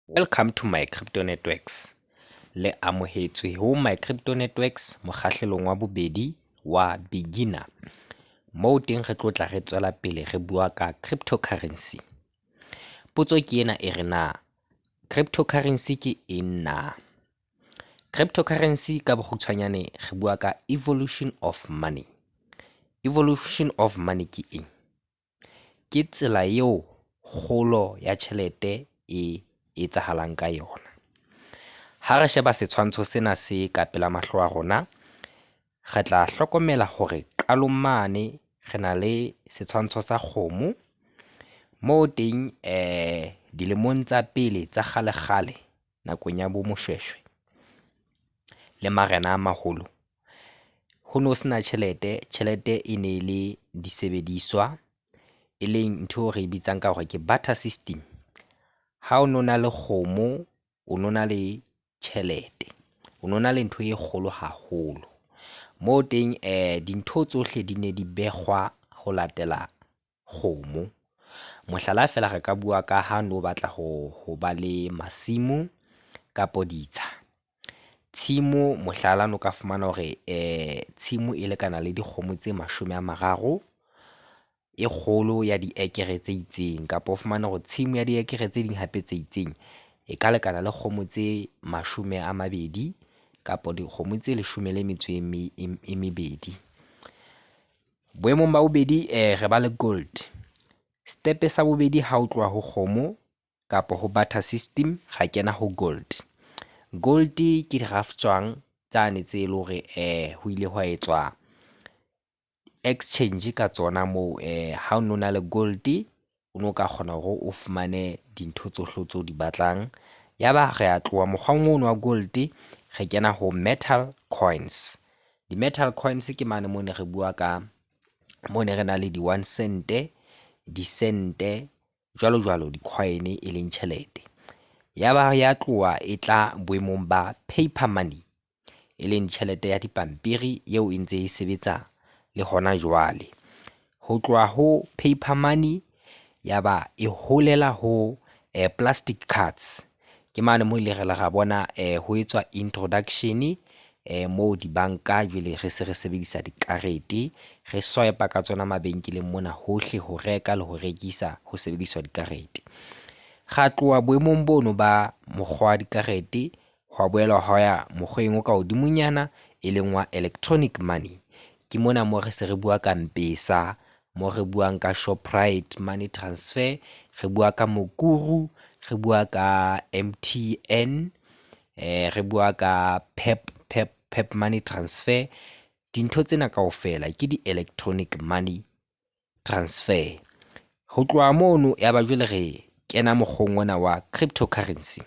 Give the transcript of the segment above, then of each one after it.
Welcome to My Crypto Networks. Le amohetswe ho My Crypto Networks mokgahlelong wa bobedi wa beginner. Moo teng re tlo tla re tswela pele re bua ka cryptocurrency. Potso ke ena e re na cryptocurrency ke eng na? Cryptocurrency ka bokgutshwanyane re bua ka evolution of money. Evolution of money ke eng? Ke tsela eo kgolo ya tjhelete e etsahalang ka yona. Ha re sheba setshwantsho sena se ka pela mahlo a rona, re tla hlokomela hore qalong mane re na le setshwantsho sa kgomo, moo teng dilemong tsa pele tsa kgalekgale nakong ya bo Moshweshwe le marena a maholo, ho no sena tjhelete, tjhelete e ne le disebediswa, e leng ntho eo re bitsang ka hore ke barter system. Ha o no na le kgomo, o no na le tjhelete, o no na le ntho e kgolo haholo. Moo teng dintho tsohle di ne di bekgwa ho latela kgomo. Mohlala feela re ka bua ka ha no batla ho ba le masimo kapo ditsha. Tshimo mohlala o no ka fumana hore tshimo e lekana le dikgomo tse mashome a mararo, e kgolo ya diekere tse itseng kapa o fumane hore tshimo ya diekere tse ding hape tse itseng e ka lekana le kgomo tse mashome a mabedi kapa dikgomo tse leshome le metso e e mebedi. Boemong ba bobedi re ba le gold. Step sa bobedi ha o tloha ho kgomo kapa ho barter system, ra kena ho gold. Gold ke diraftjwang tsane tse leng hore ho ile hwa etswa exchange ka tsona moo ha o no na le gold, o no ka kgona hore o fumane dintho tsohle tseo di batlang. Ya ba re a tloha mokgwang ono wa gold, re kena ho metal coins. Di-metal coins ke mane moo ne re bua ka moo ne re na le di-one cent, di-cent jwalo jwalo, di-coin e leng tjhelete. Ya ba ya tloha e tla boemong ba paper money, e leng tjhelete ya dipampiri eo e ntse e sebetsa le hona jwale. Ho tloha ho paper money ya ba e holela ho plastic cards. Ke mane moo ile ra bona ho etswa introduction moo dibanka jwale re se re sebedisa dikarete, re swipe-a ka tsona mabenkeleng mona hohle ho reka le ho rekisa ho sebediswa dikarete. Ra tloha boemong bono ba mokgwa wa dikarete, hwa boela hwa ya mokgweng o ka hodimonyana e leng wa electronic money. Ke mona moo re se re bua ka M-Pesa, moo re buang ka Shoprite money transfer, re bua ka Mukuru, re bua ka M_T_N, re bua ka Pep Pep Pep money transfer. Dintho tsena kaofela ke di-electronic money transfer. Ho tloha mono ya ba jwale re kena mokgong ona wa cryptocurrency.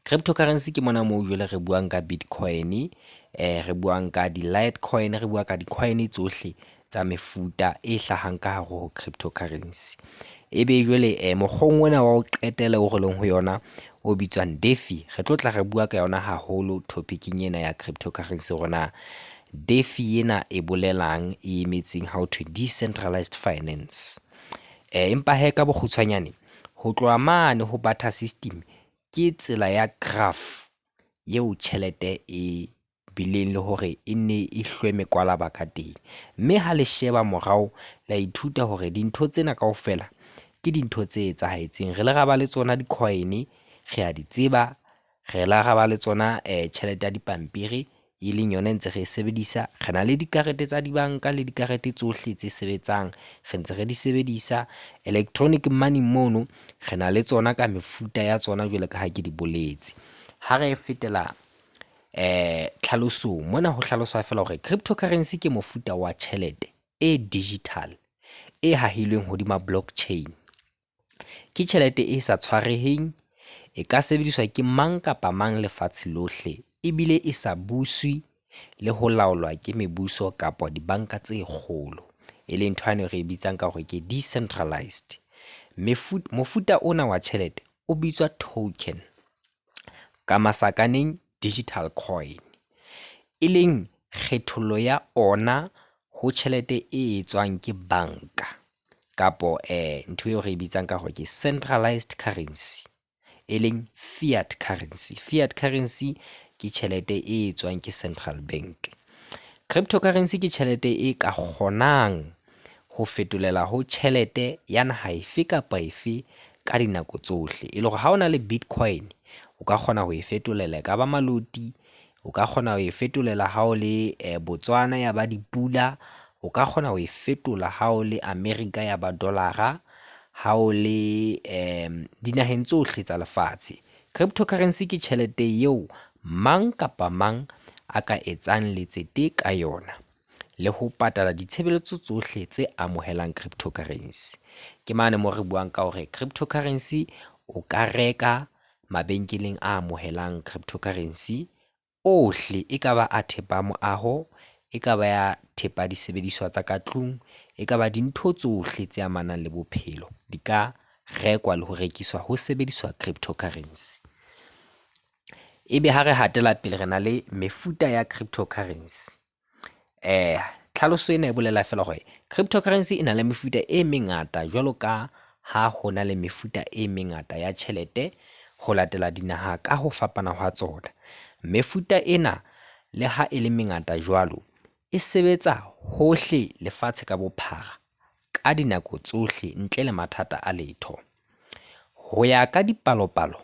Cryptocurrency ke mona moo jwale re buang ka Bitcoin, re buang ka di-litecoin, re bua ka di-coin tsohle tsa mefuta e hlahang ka hare ho cryptocurrency. Ebe jwale mokgong ona wa ho qetela o re leng ho yona o bitswang DeFi, re tlo tla re bua ka yona haholo topic-eng ena ya cryptocurrency hore na DeFi ena e bolelang, e emetseng ha ho thwe decentralized finance. Empa hee ka bokgutshwanyane, ho tloha mane ho barter system ke tsela ya graph eo tjhelete e bileng le hore e nne e hlwe mekwalaba ka teng. Mme ha le sheba morao, la ithuta hore dintho tsena kaofela ke dintho tse etsahetseng. Re le ra ba le tsona di-coin, re a di tseba, re la ra ba le tsona tjhelete ya dipampiri e leng yona e ntse re e sebedisa. Re na le dikarete tsa dibanka le dikarete tsohle tse sebetsang, re ntse re di sebedisa. Electronic money mono re na le tsona ka mefuta ya tsona jwalo ka ha ke di boletse. Ha re fetela tlhalosong, mona ho hlaloswa feela hore cryptocurrency ke mofuta wa tjhelete e digital e hahilweng hodima blockchain. Ke tjhelete e sa tshwareheng, e ka sebediswa ke mang kapa mang lefatshe lohle ebile e sa buswe le ho laolwa ke mebuso kapa dibanka tse kgolo, e leng ntho yane re e bitsang ka hore ke decentralized. Mofuta ona wa tjhelete o bitswa token, ka masakaneng digital coin, e leng kgethollo ya ona ho tjhelete e etswang ke banka kapo ntho eo re e bitsang ka hore ke centralized currency. e leng fiat currency. Fiat currency ke tjhelete e etswang ke Central Bank. Cryptocurrency ke tjhelete e ka kgonang ho fetolela ho tjhelete ya naha efe kapa efe ka dinako tsohle, e le hore ha o na le Bitcoin o ka kgona ho e fetolela, ekaba maloti, o ka kgona ho e fetolela ha o le Botswana ya ba dipula, o ka kgona ho e fetola ha o le America ya ba dollar-a, ha o le dinaheng tsohle tsa lefatshe. Cryptocurrency ke tjhelete eo mang kapa mang a ka etsang letsete ka yona le ho patala ditshebeletso tsohle tse amohelang cryptocurrency. Ke mane moo re buang ka hore cryptocurrency o ka reka mabenkeleng a amohelang cryptocurrency ohle, e ka ba a thepa ya moaho, e ka ba ya thepa ya disebediswa tsa ka tlung, e ka ba dintho tsohle tse amanang le bophelo di ka rekwa le ho rekiswa ho sebediswa cryptocurrency. Ebe ha re hatela pele re na le mefuta ya cryptocurrency. Tlhaloso ena e bolela feela hore cryptocurrency e na le mefuta e mengata jwalo ka ha ho na le mefuta e mengata ya tjhelete ho latela dinaha ka ho fapana ha tsona. Mefuta ena le ha e le mengata jwalo, e sebetsa hohle lefatshe ka bophara ka dinako tsohle ntle le mathata a letho. Ho ya ka dipalopalo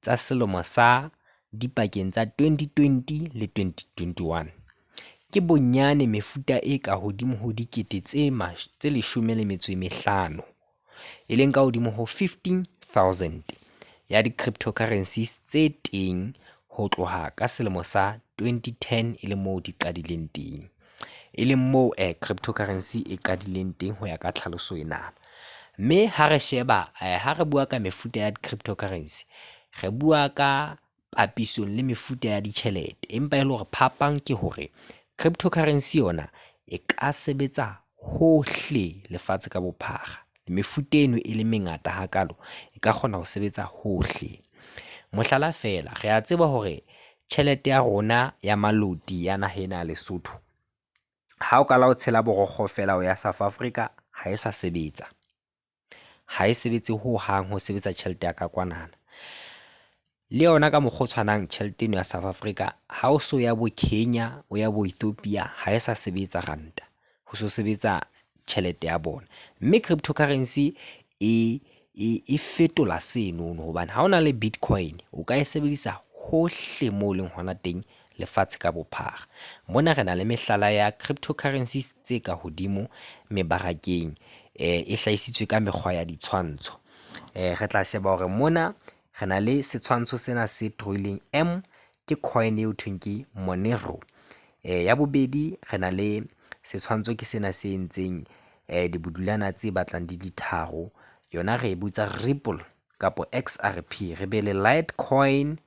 tsa selemo sa dipakeng tsa 2020 le 2021, ke bonyane mefuta e ka hodimo ho dikete tse 15, e leng ka hodimo ho 15 000 ya di-cryptocurrencies tse teng ho tloha ka selemo sa 2010 e le moo di qadileng teng, e leng moo cryptocurrency e qadileng teng ho ya ka tlhaloso ena. Mme ha re sheba ha re bua ka mefuta ya cryptocurrency, re bua ka papisong le mefuta ya ditjhelete, empa e le hore phapang ke hore cryptocurrency yona e ka sebetsa hohle lefatshe ka bophara. Mefuta eno e le mengata hakaalo, e ka kgona ho sebetsa hohle. Mohlala feela, re a tseba hore tjhelete ya rona ya maloti ya naha ena ya Lesotho, ha o kala o tshela borokgo feela o ya South Africa ha e sa sebetsa, ha e sebetse hohang ho sebetsa tjhelete ya ka kwanana. Le yona ka mokgwa o tshwanang tjhelete eno ya South Africa ha o so ya bo Kenya, o ya bo Ethiopia ha e sa sebetsa ranta, ho so sebetsa tjhelete ya bona. Mme cryptocurrency e fetola senono hobane ha o na le Bitcoin o ka e sebedisa hohle moo leng hona teng lefatshe ka bophara. Mona re na le mehlala ya cryptocurrencies tse ka hodimo mebarakeng, e hlahisitswe ka mekgwa ya ditshwantsho. Re tla sheba hore mona re na le setshwantsho sena se troileng M, ke coin eo thweng ke Monero. Ya bobedi re na le setshwantsho ke sena se entseng dibudulana tse batlang di le tharo, yona re e botsa Ripple kapa XRP. Re be le Litecoin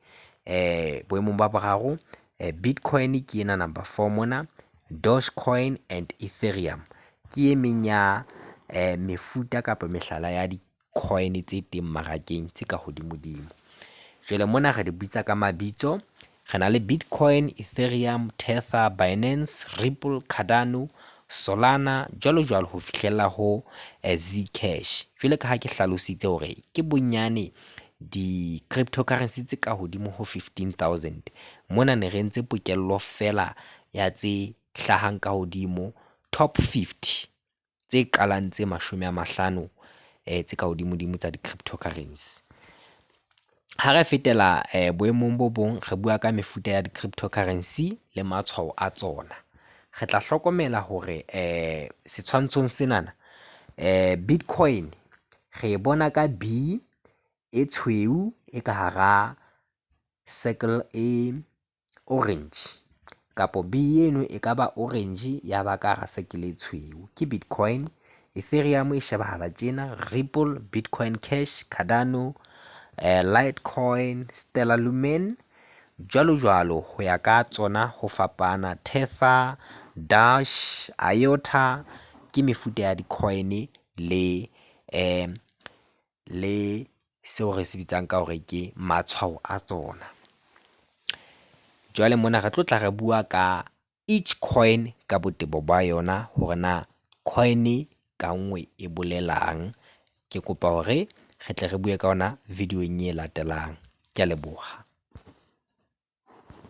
boemong ba boraro, Bitcoin ke ena number 4 mona, Dogecoin and Ethereum ke e meng ya mefuta kapa mehlala ya di-coin tse teng mmarakeng tse ka hodimodimo. Jwale mona re di bitsa ka mabitso, re na le Bitcoin, Ethereum, Tether, Binance, Ripple, Cardano, Solana jwalo jwalo ho fihlella ho Zcash. Jwale ka ha ke hlalositse hore ke bonyane di-cryptocurrency tse ka hodimo ho 15 000, mona ne re entse pokello feela ya tse hlahang ka hodimo top 50 tse qalang tse 50 tse ka hodimodimo tsa di-cryptocurrency. Ha re fetela boemong bo bong, re bua ka mefuta ya di-cryptocurrency le matshwao a tsona. Re tla hlokomela hore setshwantshong senana Bitcoin re e bona ka B e tshweu e ka hara circle e orange, kapa B eno e ka ba orange ya ba ka hara circle e tshweu, ke Bitcoin. Ethereum e shebahala tjena, Ripple, Bitcoin Cash, Cardano, Litecoin, Stellar Lumen jwalo jwalo ho ya ka tsona ho fapana. Tether, Dash, IOTA ke mefuta ya di-coin le seo re se bitsang ka hore ke matshwao a tsona. Jwale mona re tlo tla re bua ka each coin ka botebo ba yona hore na coin ka nngwe e bolelang. Ke kopa hore Re tle re bue ka ona video-ong e latelang. Ke a leboha.